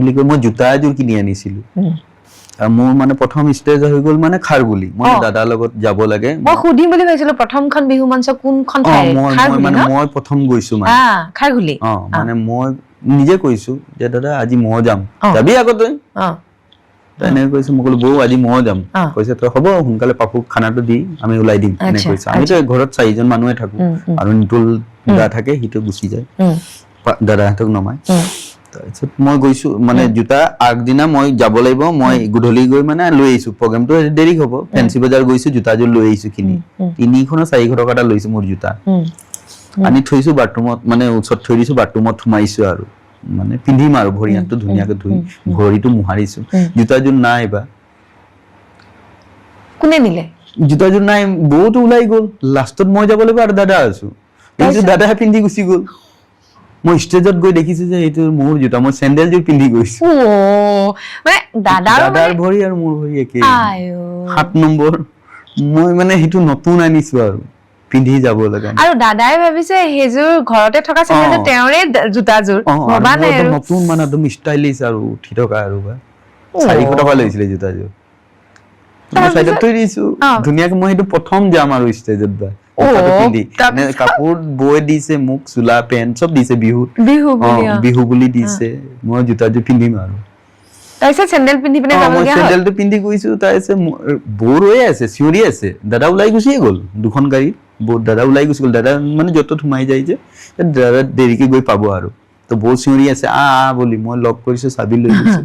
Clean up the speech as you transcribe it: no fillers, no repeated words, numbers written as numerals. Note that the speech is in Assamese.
বুলি কয়, মই জোতা এযোৰ কিনি আনিছিলো। আৰু মোৰ মানে প্ৰথম ষ্টেজ হৈ গ'ল মানে খাৰগুলি, মই দাদাৰ লগত যাব লাগে। মই সুধিম বুলি ভাবিছিলো, প্ৰথমখন বিহু মঞ্চ কোনখন ঠাইৰ? মই মই খাৰঘুলি মানে ন? মই প্ৰথম গৈছো মানে। খাৰঘুলি। মানে মই নিজে কৈছো যে দাদা, আজি মই যাম। যাবি আকৌ তই। তই এনেকে কৈছো। মই ক'লো, বৌ, আজি মই যাম। কৈছে, তই হ'ব, সোনকালে পাপুক খানাটো দি আমি ওলাই দিম, এনেকে কৈছে। আমিতো ঘৰত চাৰিজন মানুহে থাকো উম, উম। আৰু নিতুল দা থাকে, সিটো গুচি যায়, দাদাহঁতক নমাই। তাৰপিছত মই গৈছো, মানে জোতা আগদিনা মই যাব লাগিব, মই গধূলি গৈ মানে লৈ আহিছো। প্ৰগ্ৰেমটো দেৰি হ'ব, ফেঞ্চি বজাৰ গৈছো, জোতাযোৰ লৈ আহিছো কিনি। 300 নে 400 টকা এটা লৈছো মোৰ জোতা। আনি থৈছো বাথৰুমত, মানে ওচৰত থৈ দিছো, বাথৰুমত সোমাইছো আৰু মানে পিন্ধিম আৰু ভৰি হাতটো ধুনীয়াকে ধুই ভৰিটো মোহাৰিছো, জোতাযোৰ নাই বা। কোনে নিলে? জোতাযোৰ নাই, বৌতো ওলাই গ'ল। লাষ্টত মই যাব লাগিব আৰু দাদা আছো, কিন্তু তাৰপিছত? দাদাই পিন্ধি গুচি গ'ল। মই ষ্টেজত গৈ দেখিছো যে এইটো মোৰ জোতা, মই চেণ্ডেলযোৰ পিন্ধি গৈছো। অ, মানে দাদাৰো দাদাৰ মানে ভৰি আৰু মোৰ ভৰি একেই। আইঅ। 7 নম্বৰ। মই মানে সেইটো নতুন আনিছো আৰু পিন্ধি যাব লগা। আৰু দাদাই ভাবিছে সেইযোৰ ঘৰতে থকা চেণ্ডেলযোৰ তেওঁৰে জোতাযোৰ। আৰু ভবা মোৰ নাই একদম আৰু। নতুন, মানে একদম ষ্টাইলিছ আৰু উঠি থকা আৰু বা 400 টকা লৈছিলে জোতাযোৰ। মই তাৰপিছত? চাইডত থৈ দিছো ধুনীয়াকে। মই সেইটো প্ৰথম যাম আৰু ষ্টেজত বা জোতাটো পিন্ধি। তাৰপিছত? মানে কাপোৰ বৈ দিছে মোক, চোলা পেণ্ট চব দিছে বিহুত। বিহু বুলি। বিহু বুলি দিছে। মই জোতাযোৰ পিন্ধিম আৰু। তাৰপিছত চেণ্ডেল পিন্ধি পিনে মই যাবলগীয়া হ'ল। চেণ্ডেলটো পিন্ধি গৈছো। তাৰপিছত বৌ ৰৈয়ে আছে, চিঞৰি আছে। দাদা ওলাই গুচিয়ে গ'ল দুখন গাড়ী। বৌ দাদা ওলাই গুচি গ'ল। দাদা মানে য'ত ত'ত সোমাই যায় যে, দাদা দেৰিকে গৈ পাব আৰু। তো বৌ চিঞৰি আছে, আ আ বুলি। মই লক কৰিছো, চাবি লৈ গৈছো।